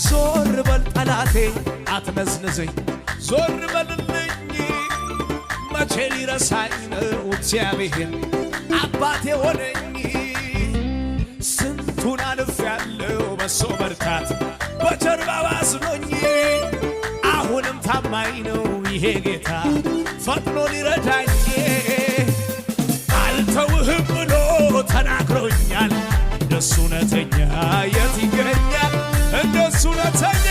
ዞር በል ጠላቴ አትነዝንዘኝ፣ ዞር በልልኝ። መቼ ሊረሳኝ ነው እግዚአብሔር አባቴ ሆነኝ። ስንቱን አልፌያለሁ በሶ በርታት በጀርባው አዝሎኝ። አሁንም ታማኝ ነው ይሄ ጌታ ፈጥኖ ሊረዳኝ። አልተውህም ብሎ ተናግሮኛል። እንደሱ እውነተኛ የት ይገኛል? እንደሱ እውነተኛ።